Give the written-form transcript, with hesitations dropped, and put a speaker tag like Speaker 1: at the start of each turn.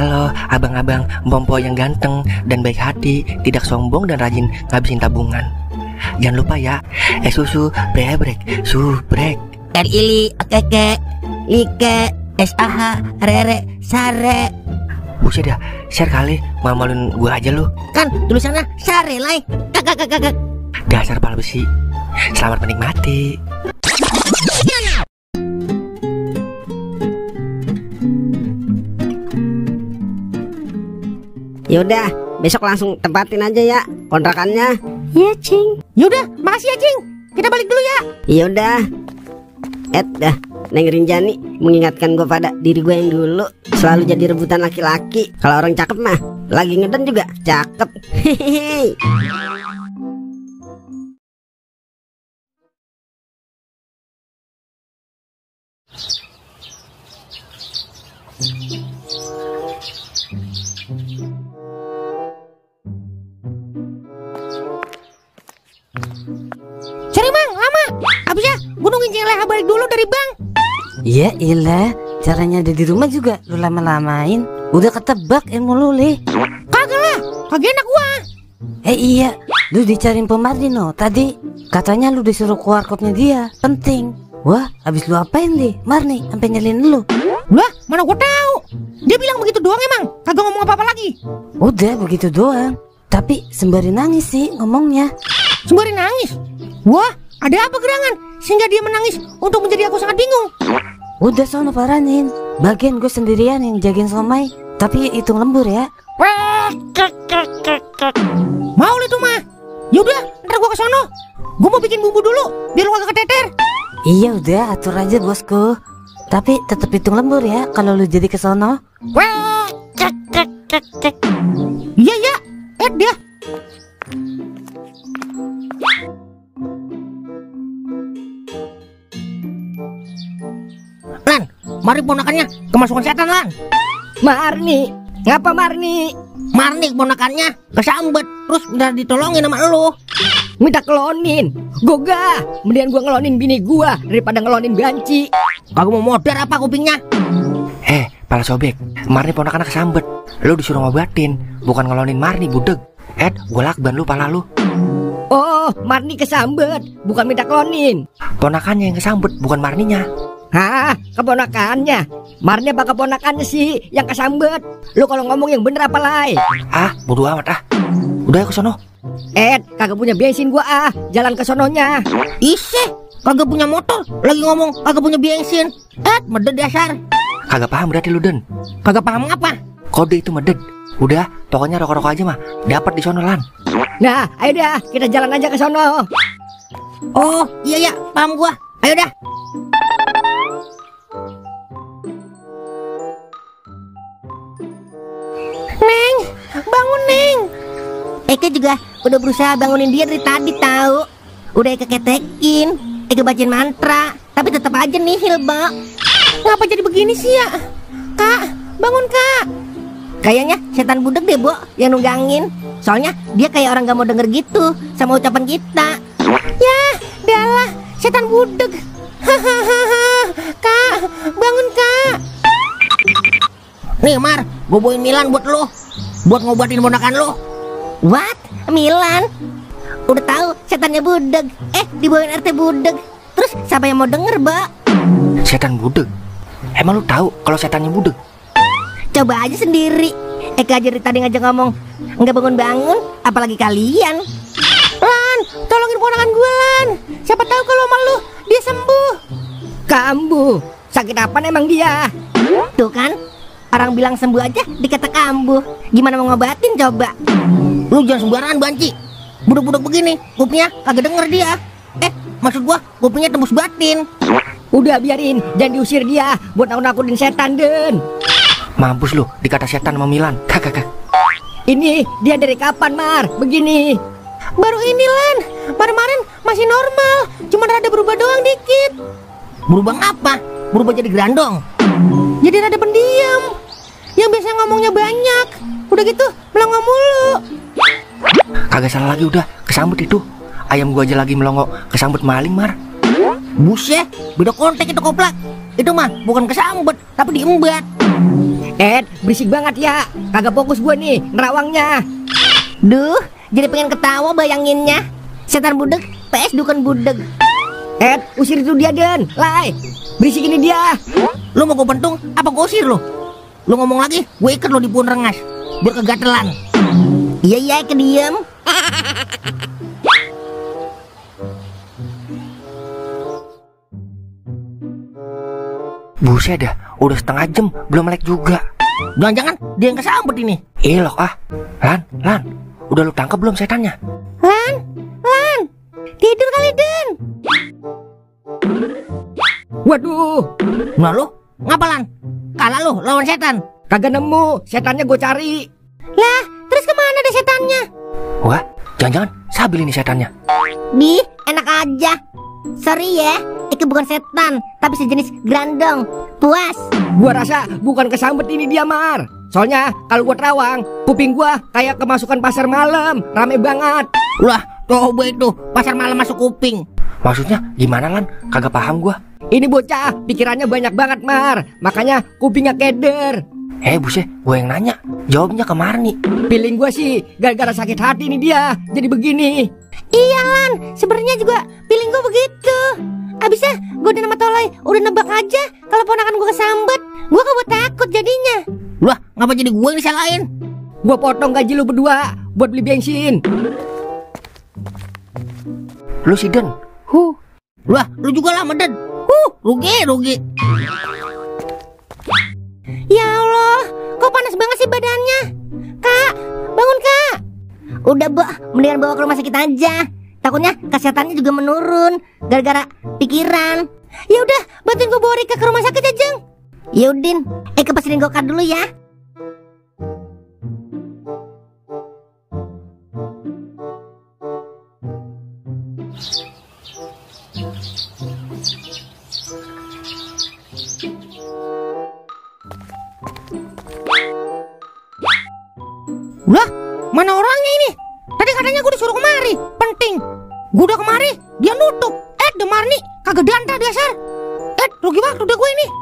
Speaker 1: Halo abang-abang Bompo yang ganteng dan baik hati, tidak sombong dan rajin ngabisin tabungan. Jangan lupa ya, susu brebrek, subrek.
Speaker 2: Ili, keke, like, SAH, rere, sare.
Speaker 1: Buset dah, share kali, malu-maluin gua aja lu.
Speaker 2: Kan tulisannya sare lai. Kakak.
Speaker 1: Dasar pala besi. Selamat menikmati.
Speaker 3: Yaudah, besok langsung tempatin aja ya kontrakannya.
Speaker 2: Iya, Cing. Yaudah, makasih ya, Cing. Kita balik dulu ya.
Speaker 3: Yaudah. Dah, Neng Rinjani mengingatkan gue pada diri gue yang dulu selalu jadi rebutan laki-laki. Kalau orang cakep mah lagi ngeden juga cakep. Hehehe.
Speaker 2: Sorry Bang, lama. Habisnya gue nungguin Cing Leha balik dulu dari bank.
Speaker 4: Ya ilah, caranya ada di rumah juga lu lama-lamain. Udah ketebak ilmu lu, Le.
Speaker 2: Kagak lah, kagak enak gua.
Speaker 4: Iya, lu dicariin Pemarino tadi. Katanya lu disuruh ke warkopnya dia, penting. Wah, habis lu apain, Le? Marni sampai nyelin lu.
Speaker 2: Lah, mana gua tahu. Dia bilang begitu doang emang, kagak ngomong apa-apa lagi.
Speaker 4: Udah begitu doang. Tapi sembari nangis sih ngomongnya.
Speaker 2: Sembari nangis. Wah, ada apa gerangan sehingga dia menangis untuk menjadi aku sangat bingung.
Speaker 4: Udah sono paranin. Bagian gue sendirian yang jagain somai. Tapi hitung lembur ya.
Speaker 2: Mau itu mah. Yaudah, ntar gua kesono. Gua mau bikin bumbu dulu biar lu gak keteter.
Speaker 4: Iya udah atur aja bosku. Tapi tetap hitung lembur ya kalau lu jadi kesono.
Speaker 2: Iya ya, dia. Lan, mari ponakannya kemasukan setan Lan.
Speaker 3: Marni, ngapa Marni?
Speaker 2: Marni ponakannya kesambet, terus udah ditolongin sama lu.
Speaker 3: Minta kelonin. Goga, mendingan gua ngelonin bini gua daripada ngelonin banci.
Speaker 2: Kagak mau modar apa kupingnya?
Speaker 1: Pala sobek, Marni ponakannya kesambet. Lu disuruh ngobatin, bukan ngelonin Marni budeg. Gua lakban lu pala lu.
Speaker 3: Oh, Marni kesambet, bukan minta kelonin.
Speaker 1: Ponakannya yang kesambet, bukan Marninya.
Speaker 3: Hah, keponakannya. Marni apa keponakannya sih yang kesambet? Lu kalau ngomong yang bener apa lai?
Speaker 1: Bodo amat Udah ke sono.
Speaker 3: Kagak punya bensin gua jalan ke sononya.
Speaker 2: Iseh, kagak punya motor, lagi ngomong kagak punya bensin. Meded dasar.
Speaker 1: Kagak paham berarti lu Den.
Speaker 2: Kagak paham apa?
Speaker 1: Kode itu meded. Udah, pokoknya rokok-rokok aja mah dapat di sono Lan.
Speaker 3: Nah, ayo dah, kita jalan aja ke sono.
Speaker 2: Oh, iya, paham gua. Ayo dah. Neng, bangun Neng. Eke juga udah berusaha bangunin dia dari tadi tahu. Udah Eke ketekin, Eke bacain mantra, tapi tetap aja nihil, Bang. Ngapa jadi begini sih ya? Kak, bangun Kak. Kayaknya setan budek deh, Bo, yang nunggangin. Soalnya dia kayak orang gak mau denger gitu sama ucapan kita. Ya, dalah, setan budek. Hahaha. Kak, bangun Kak. Nih Mar, gue bawain Milan buat lo, buat ngobatin ponakan lo. What? Milan? Udah tahu setannya budeg. Dibawain RT budeg. Terus siapa yang mau denger, Mbak?
Speaker 1: Setan budeg? Emang lu tahu kalau setannya budeg?
Speaker 2: Coba aja sendiri. Eka aja dari tadi ngajak ngomong nggak bangun-bangun, apalagi kalian. Lan, tolongin ponakan gue Lan. Siapa tahu kalau sama lu dia sembuh.
Speaker 3: Kambuh, sakit apa emang dia?
Speaker 2: Tuh kan, orang bilang sembuh aja dikata kambuh. Gimana mau ngobatin coba? Lu jangan sembarangan banci. Budek-budek begini, kupingnya kagak denger dia. Maksud gua kupingnya tembus batin.
Speaker 3: Udah biarin, jangan diusir dia buat nakut-nakutin setan Den.
Speaker 1: Mampus lu, dikata setan sama Milan. Kakak.
Speaker 3: Ini dia dari kapan Mar? Begini.
Speaker 2: Baru ini Lan, kemarin masih normal, cuma rada berubah doang dikit. Berubah apa? Berubah jadi gerandong. Jadi rada pendiam. Yang biasa ngomongnya banyak, udah gitu melongo mulu.
Speaker 1: Kagak salah lagi udah, kesambet itu. Ayam gua aja lagi melongo, kesambet maling Mar.
Speaker 2: Buset, beda kontek itu koplak. Itu mah bukan kesambet, tapi diembat.
Speaker 3: Berisik banget ya. Kagak fokus gua nih nerawangnya.
Speaker 2: Duh, jadi pengen ketawa bayanginnya. Setan budeg, PS dukun budeg.
Speaker 3: Usir itu dia, Den. Lai, berisik ini dia.
Speaker 2: Lu mau gue pentung apa gue usir lu? Lu ngomong lagi, gue ikat lu di pohon rengas biar kegatelan. Iya, kediem.
Speaker 1: Buset dah, udah setengah jam belum melek juga.
Speaker 2: Jangan-jangan dia yang kesambet ini.
Speaker 1: Ilok ah. Lan, udah lu tangkap belum setannya?
Speaker 2: Lan, tidur kali Den.
Speaker 3: Waduh,
Speaker 2: Nah lu, ngapa Lan? Kalah lu lawan setan.
Speaker 3: kagak nemu. Setannya gue cari.
Speaker 2: Lah, terus kemana deh setannya?
Speaker 1: Wah, jangan-jangan Sabil ini setannya.
Speaker 2: Di, enak aja. Sorry ya, itu bukan setan, tapi sejenis grandong. Puas.
Speaker 3: Gua rasa bukan kesambet ini dia, Mar. Soalnya kalau gua terawang, kuping gua kayak kemasukan pasar malam, rame banget.
Speaker 2: Lah, coba itu pasar malam masuk kuping.
Speaker 1: Maksudnya gimana Lan? Kagak paham gua.
Speaker 3: Ini bocah pikirannya banyak banget, Mar. Makanya kupingnya keder.
Speaker 1: Buset, gue yang nanya. Jawabnya ke Marni.
Speaker 3: Feeling gua sih gara-gara sakit hati nih dia jadi begini.
Speaker 2: Iya Lan, sebenarnya juga feeling gue begitu. Abisnya gue dan nama Toloi udah nebak aja kalau ponakan gue kesambet. Gue kok takut jadinya. Lah, ngapa jadi gue yang disalahin?
Speaker 3: Gua potong gaji lu berdua buat beli bensin.
Speaker 1: Lu si Den.
Speaker 2: Lah, lu juga lama Den. Rugi. Ya Allah, kok panas banget sih badannya. Kak, bangun Kak. Udah mendingan bawa ke rumah sakit aja. Takutnya kesehatannya juga menurun gara-gara pikiran. Ya udah, bantuin gue bawa Rika ke rumah sakit ya Jeng. Yudin, kepasin gokar dulu ya. Lah, mana orangnya ini? Tadi katanya gue disuruh kemari, penting. Gue udah kemari, dia nutup. Demar nih, kagak diantar dasar. Rugi waktu deh gue ini.